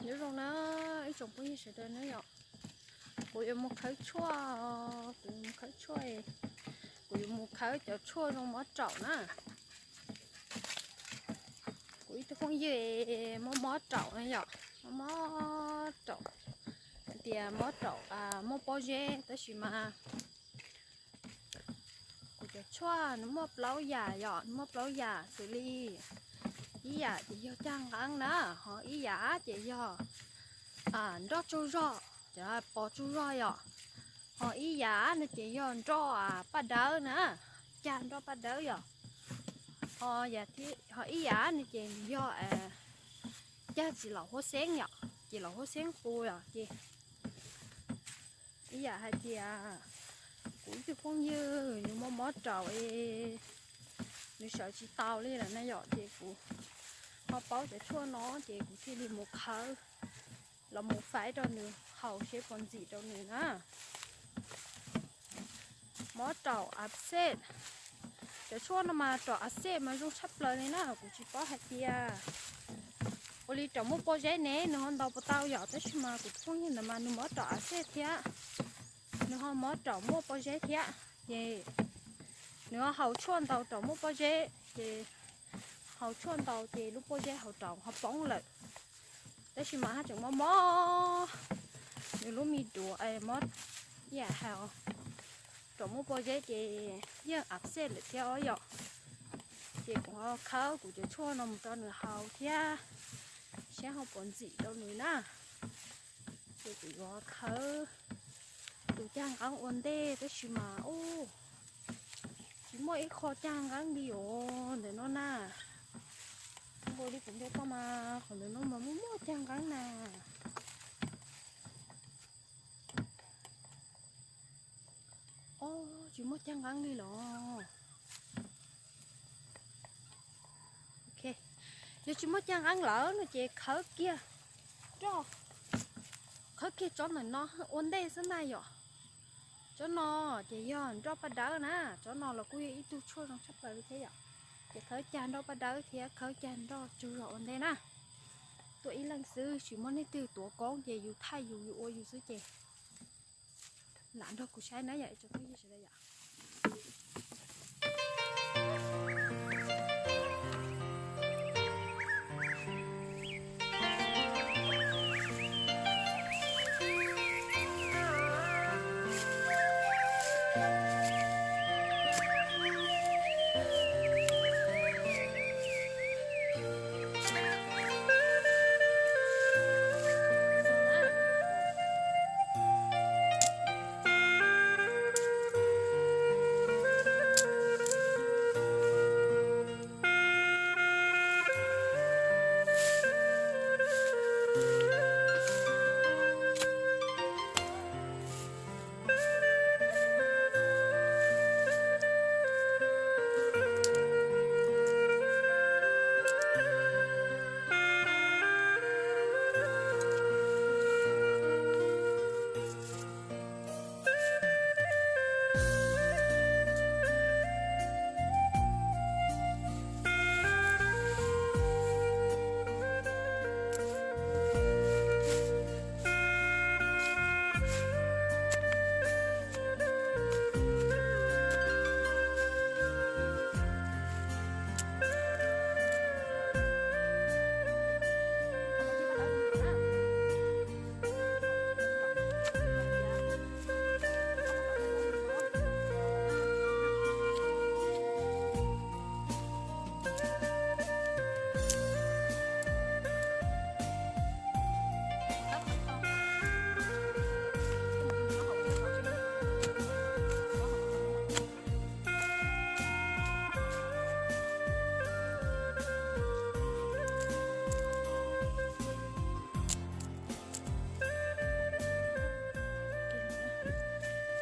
Nyob zoo na ib tsoom phooj ywg sawv daws na yom, kuv yuav mus khawb tshuaj, kuv yuav mus khawb tshuaj, kuv yuav mus khawb cov tshuaj zoo mob raum na. Kuv ib tug phooj ywg mob mob raum na yom, mob mob raum, hais tias mob raum muaj pob zeb tab sis mas kuv cov tshuaj nws muaj plaub yam yom, nws muaj plaub yam xws li ib yam ces yog cag nqeeb na, ho ib yam ces yog nroj tsaug zog, cov pos tsaug zog yom, ho ib yam no ces yog nroj paj dawb na, cag nroj paj dawb yom, ho ib yam no ces yog cag txiv laum huab xeeb yom, txiv laum huab xeeb qus yom ces ib yam hais tias kuv ib tug phooj ywg nws mob mob raum es nws sawv tsis tau li lawm na yom, ces kuv ho paub cov tshuaj no ces kuv thiaj li mus khawb los mus faib rau nws haus seb puas ntxim rau nws na. Mob raum a xej, cov tshuaj no mas raum a xej mas zoo tshaj plaws li na, kuv tsis paub hais tias ua li raum muaj pob zeb ne nws ho ntaus puas tau yom, tab sis mas kuv tus phooj ywg ntawd mas nws mob raum a xej thiab nws ho mob raum muaj pob zeb thiab, ces nws ho haus tshuaj ntaus raum muaj pob zeb, ces haus tshuaj ntaus ces lub pob zeb hauv raum ho poob lawm. Tab sis mas haj tseem mob mob nws lub me duav mob, ib yam hais raum muaj pob zeb ces yeej a xej lawm thiab os yom. Ces kuv ho khawb kuv cov tshuaj no mus rau nws haus thiab seb ho puas ntxim rau nws na. Ces kuv yuav khawb tus cag nqeeb ua ntej tab sis mas ub, tsis muaj ib qho cag nqeeb li os ntawm no na. Npaum li kuv nco tau mas qhov ntawm no mas muaj muaj cag nqeeb na. Ob, tsis muaj cag nqeeb li los. Yog tsis muaj cag nqeeb lawm no ces khawb kiag, khawb kiag tsob ntawm no ua ntej xwb na yom. Tsob no ces yog nroj paj dawb na, tsob no los kuj yog ib tug tshuaj zoo tshaj plaws li thiab yom. Ces khawb cag nroj paj dawb thiab khawb cag nroj tsaug zog ua ntej na. Tuaj ib leeg xwb tsis muaj leej twg tuav koob ces yus thaij yus, yus ua yus xwb ces lam nrog kuv saib na yom ib tsoom phooj ywg sawv daws yom.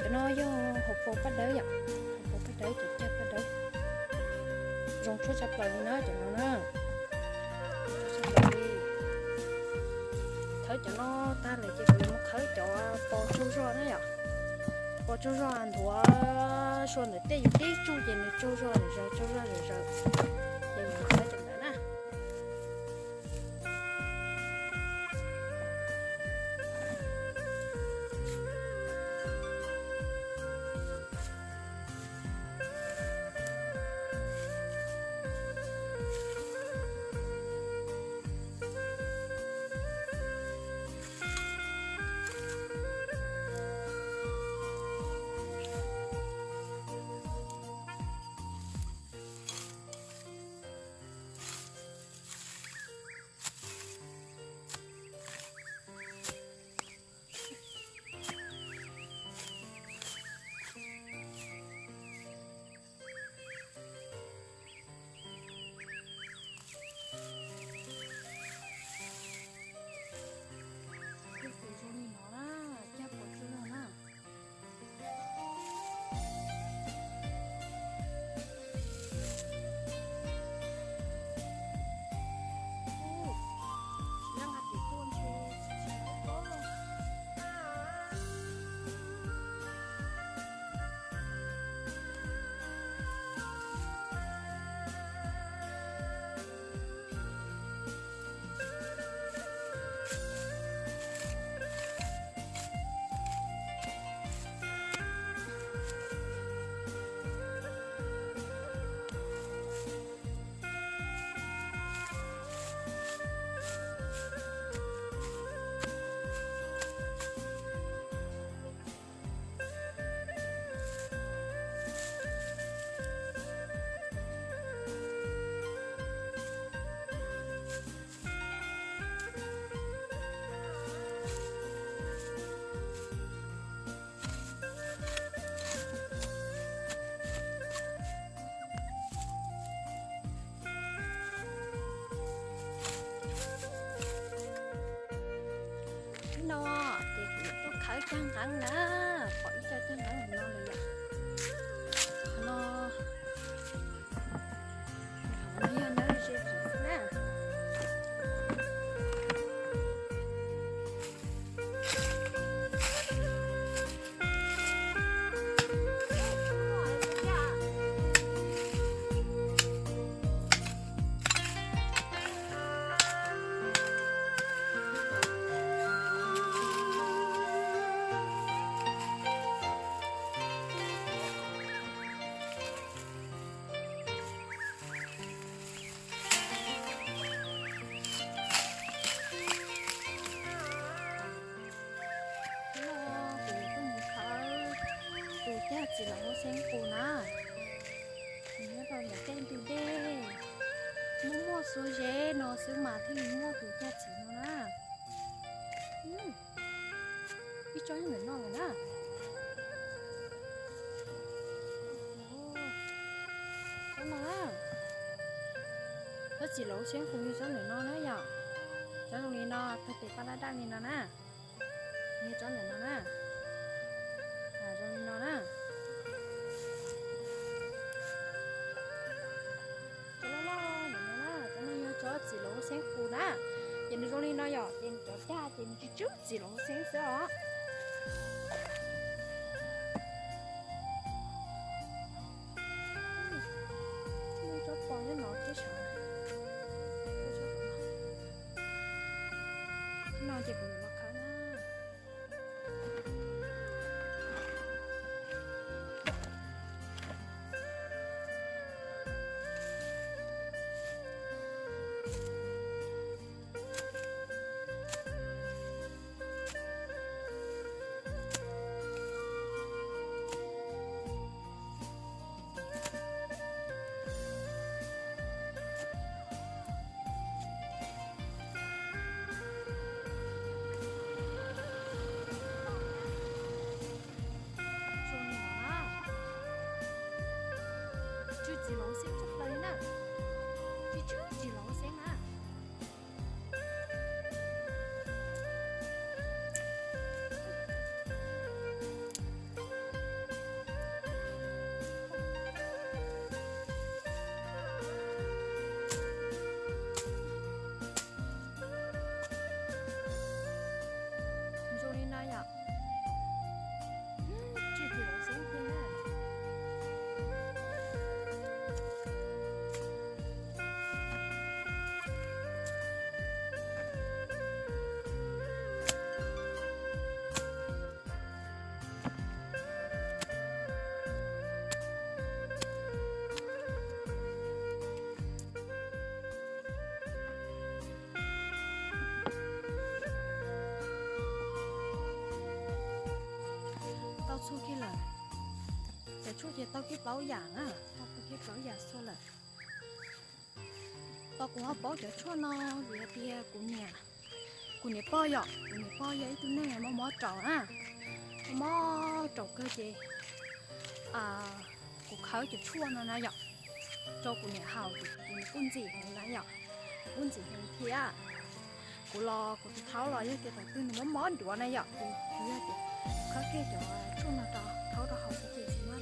Cov no yog hauv paus paj dawb yom, hauv paus paj dawb ces cag paj dawb. Zoo tshuaj tshaj plaws li na cov no na. Khawb cov no tag lawm ces kuv yuav mus khawb cov pos tsaug zog na yom. Pos tsaug zog nthuav sua ntawm tej yus tib tsuj ces nws tsaug zog zawm zaws, tsaug zog zawm zaws. Ces mus khawb cov ntawd na. Qab na, pom ib co cag nqaib no lawm yom. Qhov no, qhov no yog nyob ze ze xwb na. Hnub no kuv yuav tuaj mus khawb tus cag txiv laum huab xeeb qus na. Nws nyob rau ntawm tej ntug dej, muaj muaj xuab zeb no xwb mas thiaj li muaj tus cag txiv no na. Ib tsob nyob ntawm no lawm na. Tsob no na, tsob txiv laum huab xeeb qus yog tsob ntawm no na yom. Tsob zoo li no, tag tes paj daj daj li no na. Yog tsob ntawm no na, zoo li no na. Tsob loj loj ntawm no na, tsob no yog tsob txiv laum huab xeeb qus na. Ces nws zoo li no yom, ces nws cov cag ces nws tsis tsw txiv laum huab xeeb xwb os. Muaj tsob pos nyob no thiab sav. No ces kuv yuav los khawb na. Zoo li no na. Tsw txiv laum huab xeeb tshaj plaws li na. Tsw tsw txiv laum huab xeeb na. Zoo li no yom. Tsw txiv laum huab xeeb tiag na. Tau txhua kiag lawm. Cov tshuaj ces tau kiag plaub yam na, tau kiag plaub yam txhua lawm. Tau kuv ho paub cov tshuaj no vim hais tias kuv niam, kuv niam pog yom, kuv niam pog yog ib tug neeg mob mob raum na, mob mob raum kawg ces kuv khawb cov tshuaj no na yom, rau kuv niam haus ces kuv niam kuj ntxim heev na yom, kuv kuj ntxim heev thiab. Kuv los kuv tus thaub los yog tias thaum twg nws mob mob duav na yom, kuv yog tias khawb kiag cov tshuaj no rau thaub rau haus xwb ces xwb na,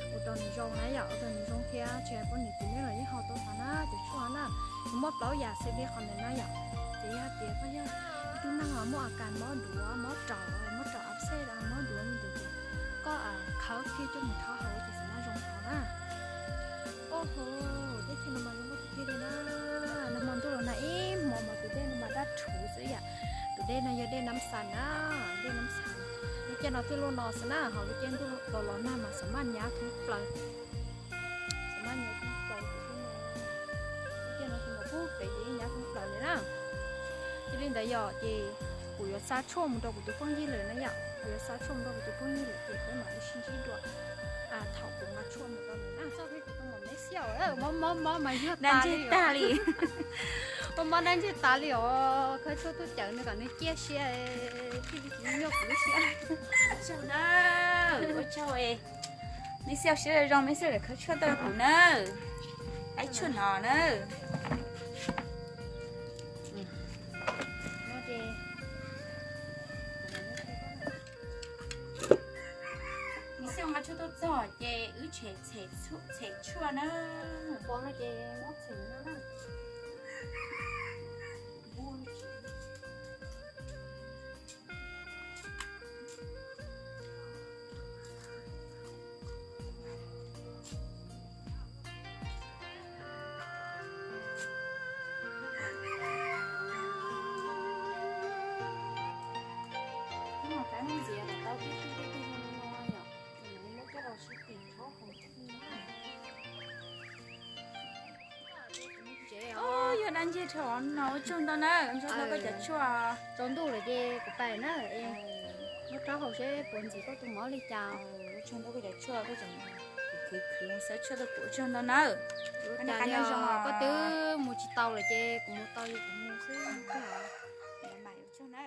ua rau nws zoo na yom, ua rau nws zoo thiab. Tsis hais poj niam txiv neej los yeej haus tau tas na cov tshuaj na. Nws muaj plaub yam xws li qhov ntawm no yom. Ces yog tias koj yog ib tug neeg muaj a kas mob duav, mob raum, mob raum a xej, mob duav li ntawd ces koj khawb kiag coj mus rhaub haus ces xwb na zoo tau na. Au hauv, dej chaw no mas zoo nkauj tiag tiag li na. Nag hmo ntuj los nag ib hmo mas tus dej no mas daj rhuv xwb yom. Tus dej no yog dej Nab Xas na, dej Nab Xas. Lub caij no thiaj luaj no xwb na, ho lub caij ntuj los los nag mas xam maj nyab thoob plaws. Xam maj nyab thoob plaws, lub caij no ces mas pub pem ces nyab thoob plaws li na. Ces li ntawd yom, ces kuv yuav xa tshuaj mus rau kuv tus phooj ywg lawm na yom, kuv yuav xa tshuaj mus rau kuv tus phooj ywg lawm ces peb mam li sib ntsib dua thaum kuv nqa tshuaj mus rau nws na. Txoj kev kuv tus mom me xiaum, mob mob mob mas yog dab ntseg tag li. Mob mob dab ntseg tas li os, khawb tshuaj tuaj cawm nws kom nws ciaj sia, thiaj li tsis nyuaj kuv lub siab. Ua tsaug na, ua tsaug. Me xiaum siab zoo, me xiaum lawm khawb tshuaj tuaj kuv na. Ib tshuaj no na. Tshem, tshem tshuaj na. Pov no ces muab tshem no na. Ntxias tau tib tug tib tug no yom, muab coj los sib tim tshab hauv thiab. Yog dab ntxwg dhau no, ua tsaug ntau na, ua tsaug ntau koj cov tshuaj. Tsaus ntuj lawm ces kuv pais na, muab rhaub haus seb puas ntxim koj tus mov li cas. Ua tsaug ntau koj cov tshuaj, koj tseem khwv khwv xawb tshuaj tuaj kuv, ua tsaug ntau na. Ua cas li koj twb mus tsis tau lawm ces kuv mus tau ces kuv mus xwb. Ua tsaug na.